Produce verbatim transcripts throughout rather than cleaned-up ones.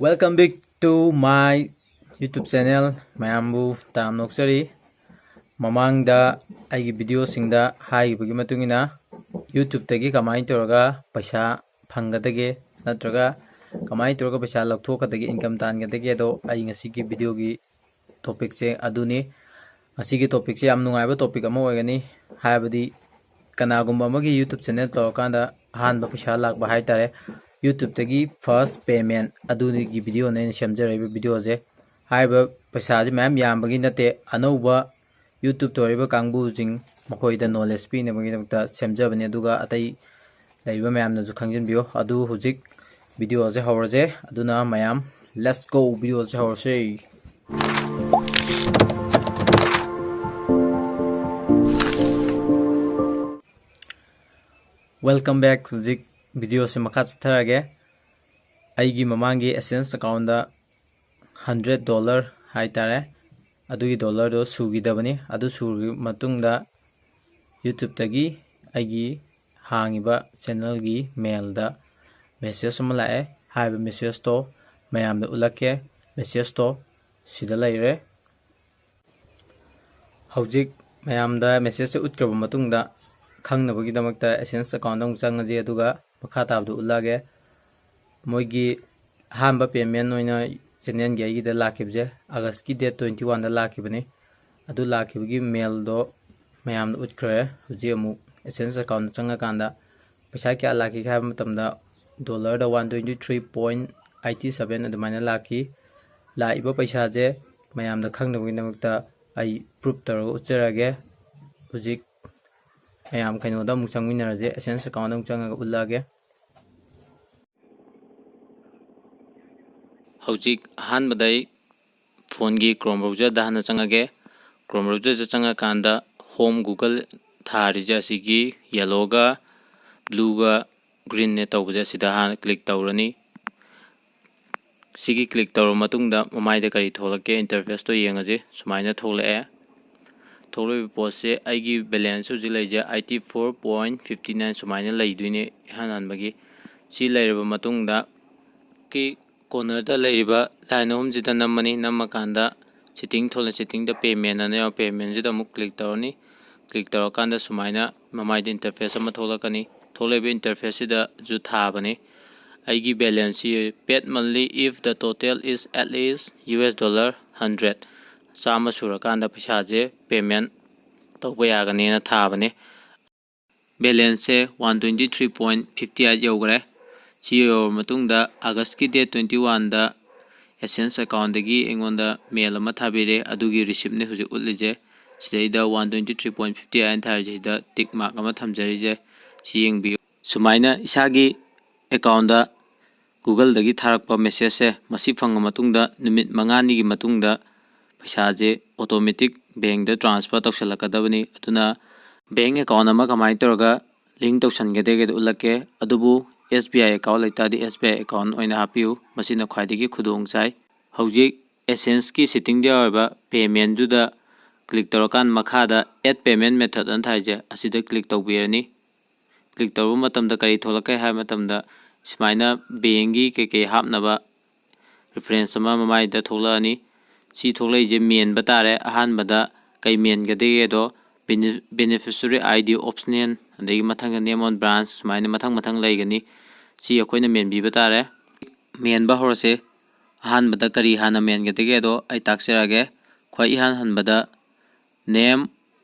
Welcome back to my YouTube channel. ꯃꯌꯥꯝꯕꯨ ꯇꯔꯥꯝꯅ ꯑꯣꯛꯆꯔꯤ꯫ ꯃꯃꯥꯡꯗ ꯑꯩꯒꯤ videoꯁꯤꯡꯗ ꯍꯥꯏꯈꯤꯕꯒꯤ ꯃꯇꯨꯡ ꯏꯟꯅ, YouTubeꯇꯒꯤ ꯀꯃꯥꯏꯅ ꯇꯧꯔꯒ ꯄꯩꯁꯥ ꯐꯪꯒꯗꯒꯦ, ꯅꯠꯇ꯭ꯔꯒ ꯀꯃꯥꯏꯅ ꯇꯧꯔꯒ ꯄꯩꯁꯥ ꯂꯧꯊꯣꯛꯀꯗꯒꯦ, income ꯇꯥꯟꯒꯗꯒꯦ, ꯑꯗꯣ ꯑꯩ ꯉꯁꯤꯒꯤ videoꯒꯤ topicꯁꯦ ꯑꯗꯨꯅꯤ꯫ ꯉꯁꯤꯒꯤ topicꯁꯦ ꯌꯥꯝ ꯅꯨꯡꯉꯥꯏꯕ topic ꯑꯃ ꯑꯣꯏꯒꯅꯤ, ꯍꯥꯏꯕꯗꯤ ꯀꯅꯥꯒꯨꯝꯕ ꯑꯃꯒꯤ YouTube channel ꯇꯧꯔꯀꯥꯟꯗ ꯑꯍꯥꯟꯕ ꯄꯩꯁꯥ ꯂꯥꯛꯄ ꯍꯥꯏꯇꯥꯔꯦ, YouTubeꯇꯒꯤ first payment ꯑꯗꯨꯒꯤ videoꯅꯦ ꯑꯩꯅ ꯁꯦꯝꯖꯔꯛꯏꯕ videoꯁꯦ꯫ ꯍꯥꯏꯔꯤꯕ ꯄꯩꯁꯥꯁꯦ ꯃꯌꯥꯝ ꯌꯥꯝꯕꯒꯤ ꯅꯠꯇꯦ, ꯑꯅꯧꯕ YouTube ꯇꯧꯔꯤꯕ ꯀꯥꯡꯕꯨꯁꯤꯡ ꯃꯈꯣꯏꯗ knowledge ꯄꯤꯅꯕꯒꯤꯗꯃꯛꯇ ꯁꯦꯝꯖꯕꯅꯤ꯫ ꯑꯗꯨꯒ ꯑꯇꯩ ꯂꯩꯔꯤꯕ ꯃꯌꯥꯝꯅꯁꯨ ꯈꯪꯖꯤꯟꯕꯤꯌꯨ꯫ ꯑꯗꯨ ꯍꯧꯖꯤꯛ videoꯁꯦ ꯍꯧꯔꯁꯦ꯫ ꯑꯗꯨꯅ ꯃꯌꯥꯝ, let's go, videoꯁꯦ ꯍꯧꯔꯁꯦ꯫ Welcome back꯫ ꯍꯧꯖꯤꯛ videoꯁꯦ ꯃꯈꯥ ꯆꯠꯊꯔꯒꯦ꯫ ꯑꯩꯒꯤ ꯃꯃꯥꯡꯒꯤ AdSense accountꯗ hundred dollar ꯍꯥꯏꯇꯥꯔꯦ, ꯑꯗꯨꯒꯤ dollarꯗꯣ ꯁꯨꯈꯤꯗꯕꯅꯤ꯫ ꯑꯗꯨ ꯁꯨꯔꯕ ꯃꯇꯨꯡꯗ YouTubeꯇꯒꯤ ꯑꯩꯒꯤ ꯍꯥꯡꯉꯤꯕ channelꯒꯤ mailꯗ message ꯑꯃ ꯂꯥꯛꯑꯦ꯫ ꯍꯥꯏꯔꯤꯕ messageꯇꯣ ꯃꯌꯥꯝꯗ ꯎꯠꯂꯛꯀꯦ꯫ Messageꯇꯣ ꯁꯤꯗ ꯂꯩꯔꯦ꯫ ꯍꯧꯖꯤꯛ ꯃꯌꯥꯝꯗ messageꯁꯦ ꯎꯠꯈ꯭ꯔꯕ ꯃꯇꯨꯡꯗ, ꯈꯪꯅꯕꯒꯤꯗꯃꯛꯇ AdSense accountꯗ ꯑꯃꯨꯛ ꯆꯪꯉꯁꯤ, ꯑꯗꯨꯒ ꯃꯈꯥ ꯇꯥꯕꯗꯣ ꯎꯠꯂꯛꯑꯒꯦ꯫ ꯃꯣꯏꯒꯤ ꯑꯍꯥꯟꯕ payment ꯑꯣꯏꯅ channelꯒꯤ ꯑꯩꯒꯤꯗ ꯂꯥꯛꯈꯤꯕꯁꯦ Augustꯀꯤ date twenty oneꯗ ꯂꯥꯛꯈꯤꯕꯅꯤ꯫ ꯑꯗꯨ ꯂꯥꯛꯈꯤꯕꯒꯤ mailꯗꯣ ꯃꯌꯥꯝꯗ ꯎꯠꯈ꯭ꯔꯦ꯫ ꯍꯧꯖꯤꯛ ꯑꯃꯨꯛ AdSense accountꯗ ꯆꯪꯉꯀꯥꯟꯗ ꯄꯩꯁꯥ ꯀꯌꯥ ꯂꯥꯛꯈꯤꯒꯦ ꯍꯥꯏꯕ ꯃꯇꯝꯗ, dollarꯗ one twenty three point eighty seven ꯑꯗꯨꯃꯥꯏꯅ ꯂꯥꯛꯈꯤ꯫ ꯂꯥꯛꯏꯕ ꯄꯩꯁꯥꯁꯦ ꯃꯌꯥꯝꯗ ꯈꯪꯅꯕꯒꯤꯗꯃꯛꯇ ꯑꯩ proof ꯇꯧꯔꯒ ꯎꯠꯆꯔꯒꯦ꯫ ꯍꯧꯖꯤꯛ ꯃꯌꯥꯝ ꯀꯩꯅꯣꯗ ꯑꯃꯨꯛ ꯆꯪꯃꯤꯟꯅꯔꯁꯦ, AdSense accountꯗ ꯑꯃꯨꯛ ꯆꯪꯉꯒ ꯎꯠꯂꯛꯑꯒꯦ꯫ ꯍꯧꯖꯤꯛ ꯑꯍꯥꯟꯕꯗ ꯑꯩ phoneꯒꯤ Chrome browserꯗ ꯍꯥꯟꯅ ꯆꯪꯉꯒꯦ꯫ Chrome browserꯗ ꯆꯪꯉꯀꯥꯟꯗ home Google ꯊꯥꯔꯤꯁꯦ, ꯑꯁꯤꯒꯤ yellowꯒ blueꯒ greenꯅꯦ ꯇꯧꯕꯁꯦ, ꯑꯁꯤꯗ ꯍꯥꯟꯅ click ꯇꯧꯔꯅꯤ꯫ ꯁꯤꯒꯤ click ꯇꯧꯔꯕ ꯃꯇꯨꯡꯗ ꯃꯃꯥꯏꯗ ꯀꯔꯤ ꯊꯣꯛꯂꯛꯀꯦ, interfaceꯇꯣ ꯌꯦꯡꯉꯁꯤ꯫ ꯁꯨꯃꯥꯏꯅ ꯊꯣꯛꯂꯛꯑꯦ꯫ ꯊꯣꯛꯂꯛꯏꯕ ꯄꯣꯠꯁꯦ, ꯑꯩꯒꯤ balance ꯍꯧꯖꯤꯛ ꯂꯩꯔꯤꯁꯦ eighty four point fifty nine ꯁꯨꯃꯥꯏꯅ ꯂꯩꯗꯣꯏꯅꯦ ꯏꯍꯥꯟ ꯍꯥꯟꯕꯒꯤ꯫ ꯁꯤ ꯂꯩꯔꯕ ꯃꯇꯨꯡꯗ, ꯀꯤ ꯀꯣꯔꯅꯔꯗ ꯂꯩꯔꯤꯕ ꯂꯥꯏꯟ ꯑꯍꯨꯝꯁꯤꯗ ꯅꯝꯃꯅꯤ꯫ ꯅꯝꯃꯀꯥꯟꯗ ꯁꯤꯇꯤꯡ ꯊꯣꯛꯂꯛ ꯁꯤꯇꯤꯡꯗ ꯄꯦꯃꯦꯟ ꯑꯅ ꯌꯥꯎ ꯄꯦꯃꯦꯟꯁꯤꯗ ꯑꯃꯨꯛ ꯀ꯭ꯂꯤꯛ ꯇꯧꯔꯅꯤ꯫ ꯀ꯭ꯂꯤꯛ ꯇꯧꯔꯀꯥꯟꯗ ꯁꯨꯃꯥꯏꯅ ꯃꯃꯥꯏꯗ ꯏꯟꯇꯔꯐꯦꯁ ꯑꯃ ꯊꯣꯛꯂꯛꯀꯅꯤ꯫ ꯊꯣꯛꯂꯛꯏꯕ ꯏꯟꯇꯔꯐꯦꯁꯁꯤꯗꯁꯨ ꯊꯥꯕꯅꯤ꯫ ꯑꯩꯒꯤ ꯕꯦꯂꯦꯟꯁꯁꯤ paid monthly if the total is at least US dollar hundred, ꯆꯥꯝꯃ ꯁꯨꯔꯀꯥꯟꯗ ꯄꯩꯁꯥꯁꯦ ꯄꯦꯃꯦꯟ ꯇꯧꯕ ꯌꯥꯒꯅꯦꯅ ꯊꯥꯕꯅꯦ꯫ ꯕꯦꯂꯦꯟꯁꯁꯦ one twenty three point fifty eight ꯌꯧꯈ꯭ꯔꯦ꯫ ꯁꯤ ꯌꯧꯔꯕ ꯃꯇꯨꯡꯗ ꯑꯥꯒꯁꯀꯤ ꯗꯦꯠ ꯇ꯭ꯋꯦꯟꯇꯤ ꯋꯥꯟꯗ ꯑꯦꯁꯦꯟꯁ ꯑꯦꯀꯥꯎꯟꯗꯒꯤ ꯑꯩꯉꯣꯟꯗ ꯃꯦꯜ ꯑꯃ ꯊꯥꯕꯤꯔꯦ꯫ ꯑꯗꯨꯒꯤ ꯔꯤꯁꯤꯞꯅꯤ ꯍꯧꯖꯤꯛ ꯎꯠꯂꯤꯁꯦ꯫ ꯁꯤꯗꯩꯗ one twenty three point fifty eight ꯍꯥꯏꯅ ꯊꯥꯔꯤꯁꯦ, ꯁꯤꯗ ꯇꯤꯛ ꯃꯥꯔꯛ ꯑꯃ ꯊꯝꯖꯔꯤꯁꯦ꯫ ꯁꯤ ꯌꯦꯡꯕꯤꯌꯨ꯫ ꯁꯨꯃꯥꯏꯅ ꯏꯁꯥꯒꯤ ꯑꯦꯀꯥꯎꯟꯗ ꯒꯨꯒꯜꯗꯒꯤ ꯊꯥꯔꯛꯄ ꯃꯦꯁꯦꯖꯁꯦ, ꯃꯁꯤ ꯐꯪꯉ ꯃꯇꯨꯡꯗ ꯅꯨꯃꯤꯠ ꯃꯉꯥꯅꯤꯒꯤ ꯃꯇꯨꯡꯗ ꯄꯩꯁꯥꯁꯦ ꯑꯣꯇꯣꯃꯦꯇꯤꯛ ꯕꯦꯡꯗ ꯇ꯭ꯔꯥꯟꯁꯐꯔ ꯇꯧꯁꯤꯜꯂꯛꯀꯗꯕꯅꯤ꯫ ꯑꯗꯨꯅ ꯕꯦꯡ ꯑꯦꯀꯥꯎꯟ ꯑꯃ ꯀꯃꯥꯏꯅ ꯇꯧꯔꯒ ꯂꯤꯡ ꯇꯧꯁꯟꯒꯗꯒꯦꯗꯣ ꯎꯠꯂꯛꯀꯦ꯫ ꯑꯗꯨꯕꯨ ꯑꯦꯁ ꯕꯤ ꯑꯥꯏ ꯑꯦꯀꯥꯎꯟ ꯂꯩꯇꯥꯔꯗꯤ ꯑꯦꯁ ꯕꯤ ꯑꯥꯏ ꯑꯦꯀꯥꯎꯟ ꯑꯣꯏꯅ ꯍꯥꯞꯄꯤꯌꯨ꯫ ꯃꯁꯤꯅ ꯈ꯭ꯋꯥꯏꯗꯒꯤ ꯈꯨꯗꯣꯡ ꯆꯥꯏ꯫ ꯍꯧꯖꯤꯛ ꯑꯦꯁꯦꯟꯁꯀꯤ ꯁꯤꯇꯤꯡꯗ ꯌꯥꯎꯔꯤꯕ ꯄꯦꯃꯦꯟꯗꯨꯗ ꯀ꯭ꯂꯤꯛ ꯇꯧꯔꯀꯥꯟꯗ ꯃꯈꯥꯗ add payment method ꯑꯅ ꯊꯥꯏꯁꯦ, ꯑꯁꯤꯗ ꯀ꯭ꯂꯤꯛ ꯇꯧꯕꯤꯔꯅꯤ꯫ ꯀ꯭ꯂꯤꯛ ꯇꯧꯕ ꯃꯇꯝꯗ ꯀꯔꯤ ꯊꯣꯛꯂꯛꯀꯦ ꯍꯥꯏꯕ ꯃꯇꯝꯗ, ꯁꯨꯃꯥꯏꯅ ꯕꯦꯡꯒꯤ ꯀꯩꯀꯩ ꯍꯥꯞꯅꯕ ꯔꯤꯐꯔꯦꯟꯁ ꯑꯃ ꯃꯃꯥꯏꯗ ꯊꯣꯛꯂꯛꯑꯅꯤ꯫ ꯁꯤ ꯊꯣꯛꯂꯛꯏꯁꯦ ꯃꯦꯟꯕ ꯇꯥꯔꯦ꯫ ꯑꯍꯥꯟꯕꯗ ꯀꯩ ꯃꯦꯟꯒꯗꯒꯦꯗꯣ, ꯕꯦꯅꯤ-, beneficiary I D optional, ꯑꯗꯒꯤ ꯃꯊꯪꯗ name on branch, ꯁꯨꯃꯥꯏꯅ ꯃꯊꯪ ꯃꯊꯪ ꯂꯩꯒꯅꯤ꯫ ꯁꯤ ꯑꯩꯈꯣꯏꯅ ꯃꯦꯟꯕꯤꯕ ꯇꯥꯔꯦ꯫ ꯃꯦꯟꯕ ꯍꯧꯔꯁꯦ꯫ ꯑꯍꯥꯟꯕꯗ ꯀꯔꯤ ꯍꯥꯟꯅ ꯃꯦꯟꯒꯗꯒꯦꯗꯣ ꯑꯩ ꯇꯥꯛꯆꯔꯛꯑꯒꯦ꯫ ꯈ꯭ꯋꯥꯏ ꯏꯍꯥꯟ ꯍꯥꯟꯕꯗ name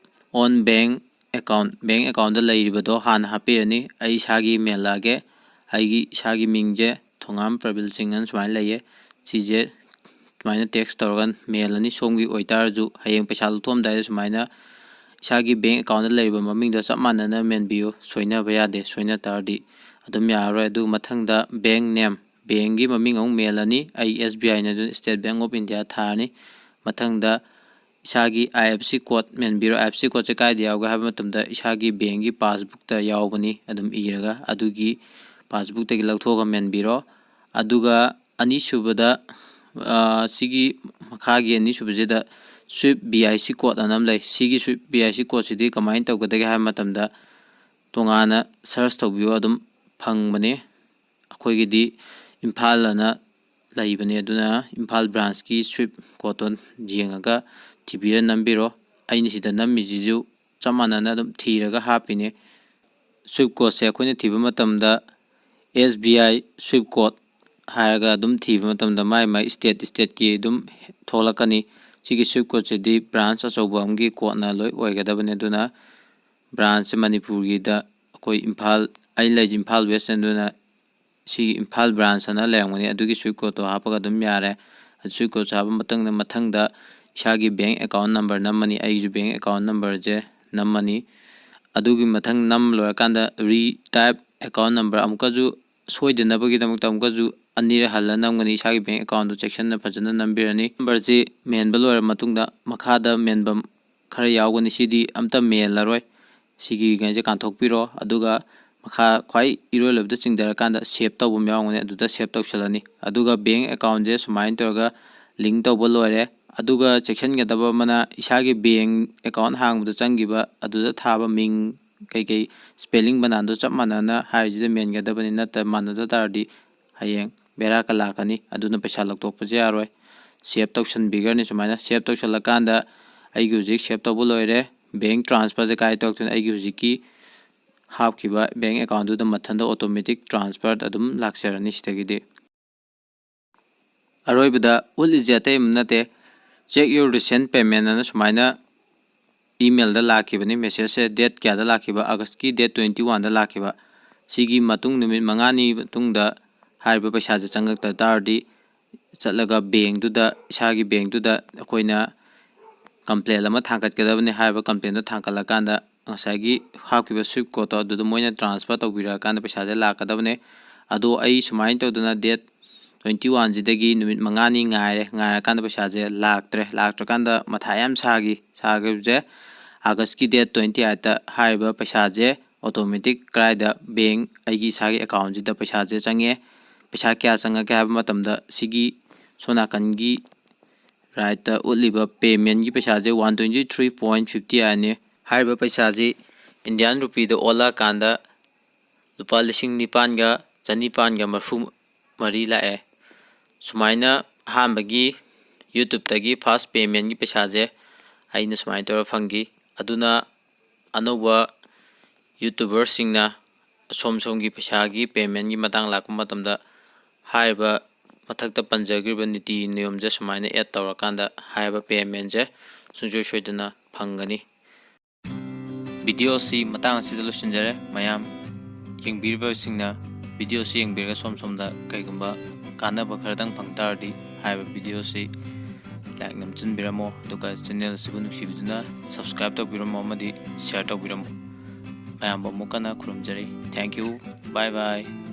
on bank account, bank account ꯂꯩꯔꯤꯕꯗꯣ ꯍꯥꯟꯅ ꯍꯥꯞꯄꯤꯔꯅꯤ꯫ ꯑꯩ ꯏꯁꯥꯒꯤ ꯃꯦꯜꯂꯛꯑꯒꯦ꯫ ꯑꯩꯒꯤ ꯏꯁꯥꯒꯤ ꯃꯤꯡꯁꯦ ꯊꯣꯉꯥꯝ ꯄ꯭ꯔꯕꯤꯜ ꯁꯤꯡ ꯑꯅ ꯁꯨꯃꯥꯏꯅ ꯂꯩꯌꯦ꯫ ꯁꯤꯁꯦ ꯁꯨꯃꯥꯏꯅ ꯇꯦꯛꯁ ꯇꯧꯔꯒ ꯃꯦꯜꯂꯅꯤ꯫ ꯁꯣꯝꯒꯤ ꯑꯣꯏꯇꯥꯔꯁꯨ ꯍꯌꯦꯡ ꯄꯩꯁꯥ ꯂꯧꯊꯣꯛꯑꯝꯗꯥꯏꯗ ꯁꯨꯃꯥꯏꯅ ꯏꯁꯥꯒꯤ ꯕꯦꯡ ꯑꯦꯀꯥꯎꯟꯗ ꯂꯩꯔꯤꯕ ꯃꯃꯤꯡꯗꯣ ꯆꯞ ꯃꯥꯟꯅꯅ ꯃꯦꯟꯕꯤꯌꯨ꯫ ꯁꯣꯏꯅꯕ ꯌꯥꯗꯦ꯫ ꯁꯣꯏꯅ ꯇꯥꯔꯗꯤ ꯑꯗꯨꯝ ꯌꯥꯔꯔꯣꯏ꯫ ꯑꯗꯨꯒ ꯃꯊꯪꯗ bank name, ꯕꯦꯡꯒꯤ ꯃꯃꯤꯡ ꯑꯃꯨꯛ ꯃꯦꯜꯂꯅꯤ꯫ ꯑꯩ S B I ꯅꯤ, ꯑꯗꯨꯅ State Bank of India ꯊꯥꯔꯅꯤ꯫ ꯃꯊꯪꯗ ꯏꯁꯥꯒꯤ I F S C code ꯃꯦꯟꯕꯤꯔꯣ꯫ I F S C codeꯁꯦ ꯀꯥꯏꯗ ꯌꯥꯎꯒꯦ ꯍꯥꯏꯕ ꯃꯇꯝꯗ ꯏꯁꯥꯒꯤ ꯕꯦꯡꯒꯤ ꯄꯥꯁꯕꯨꯛꯇ ꯌꯥꯎꯕꯅꯤ꯫ ꯑꯗꯨꯝ ꯏꯔꯒ ꯑꯗꯨꯒꯤ ꯄꯥꯁꯕꯨꯛꯇꯒꯤ ꯂꯧꯊꯣꯛꯑꯒ ꯃꯦꯟꯕꯤꯔꯣ꯫ ꯑꯗꯨꯒ ꯑꯅꯤꯁꯨꯕꯗ, ꯑ, ꯁꯤꯒꯤ ꯃꯈꯥꯒꯤ ꯑꯅꯤꯁꯨꯕꯁꯤꯗ SWIFT B I C code ꯑꯅ ꯑꯃ ꯂꯩ꯫ ꯁꯤꯒꯤ SWIFT B I C codeꯁꯤꯗꯤ ꯀꯃꯥꯏꯅ ꯇꯧꯒꯗꯒꯦ ꯍꯥꯏꯕ ꯃꯇꯝꯗ ꯇꯣꯉꯥꯟꯅ search ꯇꯧꯕꯤꯌꯣ, ꯑꯗꯨꯝ ꯐꯪꯕꯅꯤ꯫ ꯑꯩꯈꯣꯏꯒꯤꯗꯤ ꯏꯝꯐꯥꯜ ꯑꯅ ꯂꯩꯕꯅꯦ꯫ ꯑꯗꯨꯅ ꯏꯝꯐꯥꯜ ꯕ꯭ꯔꯥꯟꯁꯀꯤ ꯁ꯭ꯋꯤꯞ ꯀꯣꯠꯇꯣ ꯌꯦꯡꯉꯒ ꯊꯤꯕꯤꯔ ꯅꯝꯕꯤꯔꯣ꯫ ꯑꯩꯅ ꯁꯤꯗ ꯅꯝꯃꯤꯁꯤꯁꯨ ꯆꯞ ꯃꯥꯟꯅꯅ ꯑꯗꯨꯝ ꯊꯤꯔꯒ ꯍꯥꯞꯄꯤꯅꯦ꯫ ꯁ꯭ꯋꯤꯞ ꯀꯣꯠꯁꯦ ꯑꯩꯈꯣꯏꯅ ꯊꯤꯕ ꯃꯇꯝꯗ ꯑꯦꯁ ꯕꯤ ꯑꯥꯏ ꯁ꯭ꯋꯤꯞ ꯀꯣꯠ ꯍꯥꯏꯔꯒ ꯑꯗꯨꯝ ꯊꯤꯕ ꯃꯇꯝꯗ ꯃꯥꯏ ꯃꯥꯏ ꯏꯁꯇꯦꯠ ꯏꯁꯇꯦꯠꯀꯤ ꯑꯗꯨꯝ ꯊꯣꯛꯂꯛꯀꯅꯤ꯫ ꯁꯤꯒꯤ ꯁ꯭ꯋꯤꯞ ꯀꯣꯠꯁꯤꯗꯤ ꯕ꯭ꯔꯥꯟꯁ ꯑꯆꯧꯕ ꯑꯃꯒꯤ ꯀꯣꯠꯅ ꯂꯣꯏ ꯑꯣꯏꯒꯗꯕꯅꯤ꯫ ꯑꯗꯨꯅ ꯕ꯭ꯔꯥꯟꯁꯁꯦ ꯃꯅꯤꯄꯨꯔꯒꯤꯗ ꯑꯩꯈꯣꯏ ꯏꯝꯐꯥꯜ, ꯑꯩ ꯂꯩꯁꯦ ꯏꯝꯐꯥꯜ ꯋꯦꯁ, ꯑꯗꯨꯅ ꯁꯤꯒꯤ ꯏꯝꯐꯥꯜ ꯕ꯭ꯔꯥꯟꯁ ꯑꯅ ꯂꯩꯔꯝꯒꯅꯤ꯫ ꯑꯗꯨꯒꯤ ꯁ꯭ꯋꯤꯞ ꯀꯣꯠꯇꯣ ꯍꯥꯞꯄꯒ ꯑꯗꯨꯝ ꯌꯥꯔꯦ꯫ ꯑꯗꯨ ꯁ꯭ꯋꯤꯞ ꯀꯣꯠꯁꯦ ꯍꯥꯞꯄ ꯃꯇꯨꯡꯗ, ꯃꯊꯪꯗ ꯏꯁꯥꯒꯤ ꯕꯦꯡ ꯑꯦꯀꯥꯎꯟ ꯅꯝꯕꯔ ꯅꯝꯃꯅꯤ꯫ ꯑꯩꯒꯤꯁꯨ ꯕꯦꯡ ꯑꯦꯀꯥꯎꯟ ꯅꯝꯕꯔꯁꯦ ꯅꯝꯃꯅꯤ꯫ ꯑꯗꯨꯒꯤ ꯃꯊꯪ ꯅꯝ ꯂꯣꯏꯔꯀꯥꯟꯗ ꯔꯤ ꯇꯥꯏꯞ ꯑꯦꯀꯥꯎꯟ ꯅꯝꯕꯔ ꯑꯃꯨꯛꯀꯁꯨ ꯁꯣꯏꯗꯅꯕꯒꯤꯗꯃꯛꯇ ꯑꯃꯨꯛꯀꯁꯨ ꯑꯅꯤꯔꯛ ꯍꯜꯂ ꯅꯝꯒꯅꯤ꯫ ꯏꯁꯥꯒꯤ ꯕꯦꯡ ꯑꯦꯀꯥꯎꯟꯗꯣ ꯆꯦꯛꯁꯤꯟꯅ ꯐꯖꯅ ꯅꯝꯕꯤꯔꯅꯤ꯫ ꯅꯝꯕꯔꯁꯤ ꯃꯦꯟꯕ ꯂꯣꯏꯔ ꯃꯇꯨꯡꯗ ꯃꯈꯥꯗ ꯃꯦꯟꯐꯝ ꯈꯔ ꯌꯥꯎꯒꯅꯤ꯫ ꯁꯤꯗꯤ ꯑꯝꯇ ꯃꯦꯜꯂꯔꯣꯏ꯫ ꯁꯤꯒꯤ ꯉꯩꯁꯦ ꯀꯥꯟꯊꯣꯛꯄꯤꯔꯣ꯫ ꯑꯗꯨꯒ ꯃꯈꯥ ꯈ꯭ꯋꯥꯏ ꯏꯔꯣꯏ ꯂꯣꯏꯕꯗ ꯆꯤꯡꯊꯔꯀꯥꯟꯗ ꯁꯦꯞ ꯇꯧꯕ ꯑꯃ ꯌꯥꯎꯒꯅꯤ, ꯑꯗꯨꯗ ꯁꯦꯞ ꯇꯧꯁꯜꯂꯅꯤ꯫ ꯑꯗꯨꯒ ꯕꯦꯡ ꯑꯦꯀꯥꯎꯟꯁꯦ ꯁꯨꯃꯥꯏꯅ ꯇꯧꯔꯒ ꯂꯤꯡ ꯇꯧꯕ ꯂꯣꯏꯔꯦ꯫ ꯑꯗꯨꯒ ꯆꯦꯛꯁꯤꯟꯒꯗꯕ ꯑꯃꯅ, ꯏꯁꯥꯒꯤ ꯕꯦꯡ ꯑꯦꯀꯥꯎꯟ ꯍꯥꯡꯕꯗ ꯆꯪꯈꯤꯕ ꯑꯗꯨꯗ ꯊꯥꯕ ꯃꯤꯡ ꯀꯩꯀꯩ ꯁ꯭ꯄꯦꯂꯤꯡ ꯕꯅꯥꯟꯗꯣ ꯆꯞ ꯃꯥꯟꯅꯅ ꯍꯥꯏꯔꯤꯁꯤꯗ ꯃꯦꯟꯒꯗꯕꯅꯤ꯫ ꯅꯠꯇ ꯃꯥꯟꯅꯗ ꯇꯥꯔꯗꯤ ꯍꯌꯦꯡ ꯕꯦꯔꯥ ꯀꯂꯥꯛꯀꯅꯤ꯫ ꯑꯗꯨꯅ ꯄꯩꯁꯥ ꯂꯧꯊꯣꯛꯄꯁꯦ ꯌꯥꯔꯣꯏ꯫ ꯁꯦꯞ ꯇꯧꯁꯟꯕꯤꯈ꯭ꯔꯅꯤ꯫ ꯁꯨꯃꯥꯏꯅ ꯁꯦꯞ ꯇꯧꯁꯜꯂꯀꯥꯟꯗ ꯑꯩꯒꯤ ꯍꯧꯖꯤꯛ ꯁꯦꯞ ꯇꯧꯕ ꯂꯣꯏꯔꯦ꯫ ꯕꯦꯡ ꯇ꯭ꯔꯥꯟꯁꯐꯔꯁꯦ ꯀꯥꯏ ꯇꯧꯔꯛꯇꯣꯏꯅꯣ? ꯑꯩꯒꯤ ꯍꯧꯖꯤꯛꯀꯤ ꯍꯥꯞꯈꯤꯕ ꯕꯦꯡ ꯑꯦꯀꯥꯎꯟꯗꯨꯗ ꯃꯊꯟꯇ ꯑꯣꯇꯣꯃꯦꯇꯤꯛ ꯇ꯭ꯔꯥꯟꯁꯐꯔ ꯑꯗꯨꯝ ꯂꯥꯛꯆꯔꯅꯤ ꯁꯤꯗꯒꯤꯗꯤ꯫ ꯑꯔꯣꯏꯕꯗ ꯎꯠꯂꯤꯁꯦ ꯑꯇꯩ ꯑꯃ ꯅꯠꯇꯦ, "Check your recent payment" ꯑꯅ ꯁꯨꯃꯥꯏꯅ ꯏꯃꯦꯜꯗ ꯂꯥꯛꯈꯤꯕꯅꯤ꯫ ꯃꯦꯁꯦꯖꯁꯦ ꯗꯦꯠ ꯀꯌꯥꯗ ꯂꯥꯛꯈꯤꯕ? ꯑꯥꯒꯁꯀꯤ ꯗꯦꯠ ꯇ꯭ꯋꯦꯟꯇꯤ ꯋꯥꯟꯗ ꯂꯥꯛꯈꯤꯕ꯫ ꯁꯤꯒꯤ ꯃꯇꯨꯡ ꯅꯨꯃꯤꯠ ꯃꯉꯥꯅꯤ ꯃꯇꯨꯡꯗ ꯍꯥꯏꯔꯤꯕ ꯄꯩꯁꯥꯁꯦ ꯆꯪꯉꯛꯇ ꯇꯥꯔꯗꯤ, ꯆꯠꯂꯒ ꯕꯦꯡꯗꯨꯗ, ꯏꯁꯥꯒꯤ ꯕꯦꯡꯗꯨꯗ ꯑꯩꯈꯣꯏꯅ ꯀꯝꯄ꯭ꯂꯦꯟ ꯑꯃ ꯊꯥꯡꯒꯠꯀꯗꯕꯅꯤ꯫ ꯍꯥꯏꯔꯤꯕ ꯀꯝꯄ꯭ꯂꯦꯟꯗꯣ ꯊꯥꯡꯒꯠꯂꯀꯥꯟꯗ ꯉꯁꯥꯏꯒꯤ ꯍꯥꯞꯈꯤꯕ ꯁ꯭ꯋꯤꯞ ꯀꯣꯠꯇꯣ ꯑꯗꯨꯗ ꯃꯣꯏꯅ ꯇ꯭ꯔꯥꯟꯁꯐꯔ ꯇꯧꯕꯤꯔꯛꯑꯀꯥꯟꯗ ꯄꯩꯁꯥꯁꯦ ꯂꯥꯛꯀꯗꯕꯅꯦ꯫ ꯑꯗꯣ ꯑꯩ ꯁꯨꯃꯥꯏꯅ ꯇꯧꯗꯅ ꯗꯦꯠ ꯇ꯭ꯋꯦꯟꯇꯤ ꯋꯥꯟꯁꯤꯗꯒꯤ ꯅꯨꯃꯤꯠ ꯃꯉꯥꯅꯤ ꯉꯥꯏꯔꯦ꯫ ꯉꯥꯏꯔꯀꯥꯟꯗ ꯄꯩꯁꯥꯁꯦ ꯂꯥꯛꯇ꯭ꯔꯦ꯫ ꯂꯥꯛꯇ꯭ꯔꯀꯥꯟꯗ ꯃꯊꯥ ꯌꯥꯝ ꯁꯥꯈꯤ꯫ ꯁꯥꯈꯤꯕꯁꯦ ꯑꯥꯒꯁꯀꯤ ꯗꯦꯠ ꯇ꯭ꯋꯦꯟꯇꯤ ꯑꯩꯠꯇ ꯍꯥꯏꯔꯤꯕ ꯄꯩꯁꯥꯁꯦ ꯑꯣꯇꯣꯃꯦꯇꯤꯛ ꯀꯗꯥꯏꯗ, ꯕꯦꯡ ꯑꯩꯒꯤ ꯏꯁꯥꯒꯤ ꯑꯦꯀꯥꯎꯟꯁꯤꯗ ꯄꯩꯁꯥꯁꯦ ꯆꯪꯉꯦ꯫ ꯄꯩꯁꯥ ꯀꯌꯥ ꯆꯪꯉꯛꯀꯦ ꯍꯥꯏꯕ ꯃꯇꯝꯗ, ꯁꯤꯒꯤ ꯁꯣꯝ ꯅꯥꯀꯟꯒꯤ ꯔꯥꯏꯠꯇ ꯎꯠꯂꯤꯕ ꯄꯦꯃꯦꯟꯒꯤ ꯄꯩꯁꯥꯁꯦ one twenty three point fifty ꯑꯥꯏꯠꯅꯤ꯫ ꯍꯥꯏꯔꯤꯕ ꯄꯩꯁꯥꯁꯤ ꯏꯟꯗꯤꯌꯥꯟ ꯔꯨꯄꯤꯗ ꯑꯣꯜꯂꯛꯑꯀꯥꯟꯗ ꯂꯨꯄꯥ ꯂꯤꯁꯤꯡ ꯅꯤꯄꯥꯟꯒ ꯆꯅꯤꯄꯥꯟꯒ ꯃꯔꯐꯨ ꯃꯔꯤ ꯂꯥꯛꯑꯦ꯫ ꯁꯨꯃꯥꯏꯅ ꯑꯍꯥꯟꯕꯒꯤ YouTube-ꯇꯒꯤ first payment-ꯀꯤ ꯄꯩꯁꯥꯁꯦ ꯑꯩꯅ ꯁꯨꯃꯥꯏꯅ ꯇꯧꯔ ꯐꯪꯈꯤ꯫ ꯑꯗꯨꯅ ꯑꯅꯧꯕ YouTuber-ꯁꯤꯡꯅ ꯑꯁꯣꯝ ꯁꯣꯝꯒꯤ ꯄꯩꯁꯥꯒꯤ payment-ꯀꯤ ꯃꯇꯥꯡ ꯂꯥꯛꯄ ꯃꯇꯝꯗ ꯍꯥꯏꯔꯤꯕ ꯃꯊꯛꯇ ꯄꯟꯖꯈ꯭ꯔꯤꯕ ꯅꯤꯇꯤ ꯅꯤꯌꯣꯝꯁꯦ ꯁꯨꯃꯥꯏꯅ add ꯇꯧꯔꯀꯥꯟꯗ ꯍꯥꯏꯔꯤꯕ payment-ꯁꯦ ꯁꯨꯡꯁꯣꯏ ꯁꯣꯏꯗꯅ ꯐꯪꯒꯅꯤ꯫ Video-ꯁꯤ ꯃꯇꯥꯡ ꯑꯁꯤꯗ ꯂꯣꯏꯁꯤꯟꯖꯔꯦ꯫ ꯃꯌꯥꯝ ꯌꯦꯡꯕꯤꯔꯤꯕꯁꯤꯡꯅ video-ꯁꯤ ꯌꯦꯡꯕꯤꯔꯒ ꯁꯣꯝ ꯁꯣꯝꯗ ꯀꯩꯒꯨꯝꯕ ꯀꯥꯟꯅꯕ ꯈꯔꯗꯪ ꯐꯪ ꯇꯥꯔꯗꯤ ꯍꯥꯏꯔꯤꯕ video-ꯁꯤ like ꯅꯝꯆꯤꯟꯕꯤꯔꯝꯃꯣ, ꯑꯗꯨꯒ channel ꯑꯁꯤꯕꯨ ꯅꯨꯡꯁꯤꯕꯤꯗꯨꯅ subscribe ꯇꯧꯕꯤꯔꯝꯃꯣ ꯑꯃꯗꯤ share ꯇꯧꯕꯤꯔꯝꯃꯣ꯫ ꯃꯌꯥꯝꯕꯨ ꯑꯃꯨꯛ ꯍꯟꯅ ꯈꯨꯔꯨꯝꯖꯔꯤ꯫ Thank you. Bye bye.